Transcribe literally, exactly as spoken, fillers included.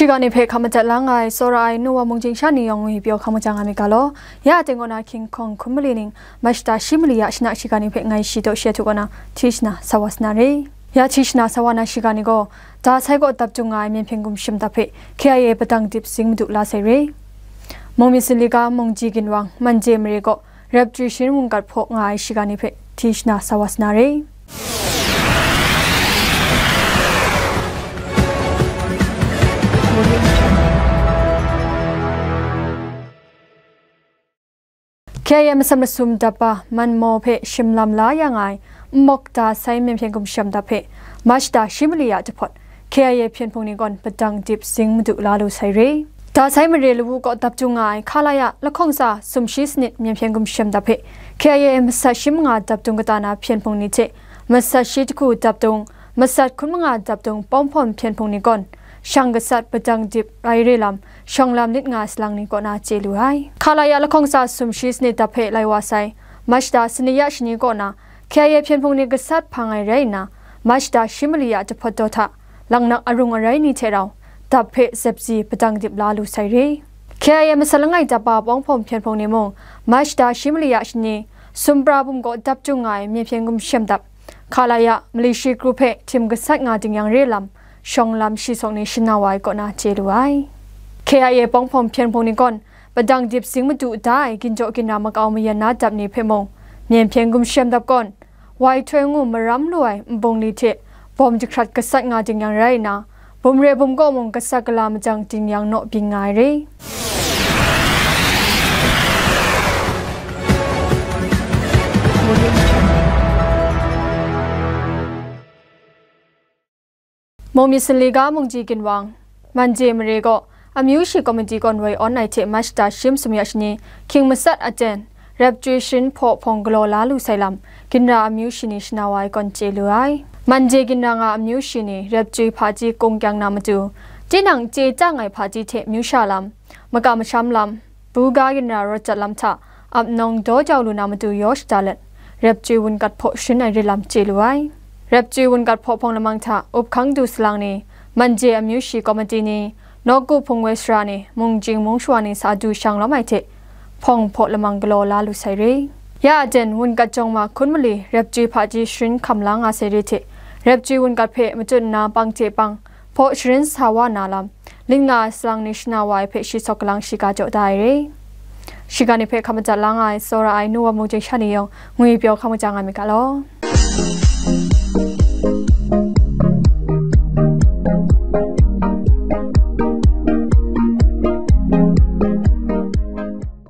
Shiga ni hpe hkap madat la nga ai, tsawra ai, nu wa mung chyingsha ni yawng ngwi pyaw hkam maja nga myit ga law. Ya teng kaw na hkying hkawng hkun mali ning, Mashta shi mali ya shana shiga ni hpe ngai shi daw shi a htu kaw na, hti shana sa wa sa na re. Ya hti shana sa wa na shiga ni gaw, da sai kaw dap dung nga ai Myen Hpyen Gumshem dap hpe K I A padang dip zing madu la sai re. Mung myit sinli ga mung ji ginwang, Manje mare kaw, Rep Jui Shin wungkat hpaw nga ai shiga ni hpe hti shana sa wa sa na re. K I A masat masum dap ba Manmaw hpe shim lam la ya nga ai Nmawk Da Sai Myen Hpyen Gumshem dap hpe Mashta shi mali ya jahpawt K I A hpyen hpung ni gawn padang dip zing madu la lu sai re. Da Sai mare lawu kaw dap dung nga ai Khalaya lahkawng tsa sum shi sanit Myen Hpyen Gumshem dap hpe K I A masat shi manga dap dung kata na hpyen hpung ni hte masat shi jahku dap dung, masat hkun manga dap dung pawng hpawm hpyen hpung ni gawn, shang gasat padang dip rai re lam, shawng lam lit nga ai salang ni kaw na chye lu ai. Khalaya lahkawng tsa sum shi sanit dap hpe lai wa sai, Mashta sani ya shani kaw na, K I A hpyen hpung ni gasat hpang ai rai nna, Mashta shi mali ya jahpawt daw hta, laknak arung arai ni hte rau, dap hpe zepzi padang dip la lu sai re. K I A masat langai dap ba pawng hpawm hpyen hpung ni mung, Mashta shi mali ya shani, Sumpra bum kaw dap dung nga ai Myen Hpyen Gumshem dap, Khalaya mali shi kru hpe htim gasat nga ding yang re lam, shawng lam shi sawk ni shana wa ai kaw na chye lu ai. K I A pawng hpawm hpyen hpung ni gawn, padang dip zing madu da ai ginjaw ginra makau mayan na dap ni hpe mung, Myen Hpyen Gumshem dap gawn, wai htoi ngu maram lu ai nbung li hte bawm jahkrat gasat nga ding yang rai nna, bum re bum kaw mung gasat gala majang ding yang naw byin nga ai re. Mung myit sinli ga mung ji ginwang, Manje mare gaw, amyu shi komiti gawn woi awn ai hte Mashta shi masum ya shani, hkying masat aten, Rep Jui Shin hpaw hpawng galaw la lu sai lam, ginra amyu shi ni shana wa ai kawn chye lu ai. Manje ginra nga amyu shi ni Rep Jui hpaji kung kyang na matu, tinang chye tang ai hpaji hte myu sha lam, maka masham lam, buga ginra rawt jat lam hta, ap nawng daw jau lu na matu yaw shada let, Rep Jui wungat hpaw sharin ai rit lam chye lu ai. Rep Jui wungat hpaw hpawng lamang hta up hkang du salang ni, Manje amyu shi komiti ni, Nawku hpung woi sara ni, mung chying mung shawa ni sa du shang lawm ai hte, hpawng hpaw lamang galaw la lu sai re. Ya aten wungat jawng ma hkun mali Rep Jui hpaji sharin hkam la nga sai re hte, Rep Jui wungat hpe matut nna pang hte pang, hpaw sharin sa wa na lam, lit nga ai salang ni shana wa ai hpe shi sawk galang shiga jaw da ai re. Shiga ni hpe hkap madat la nga ai, tsawra ai, nu wa mung chyingsha ni yawng ngwi pyaw hkam maja nga myit ga law.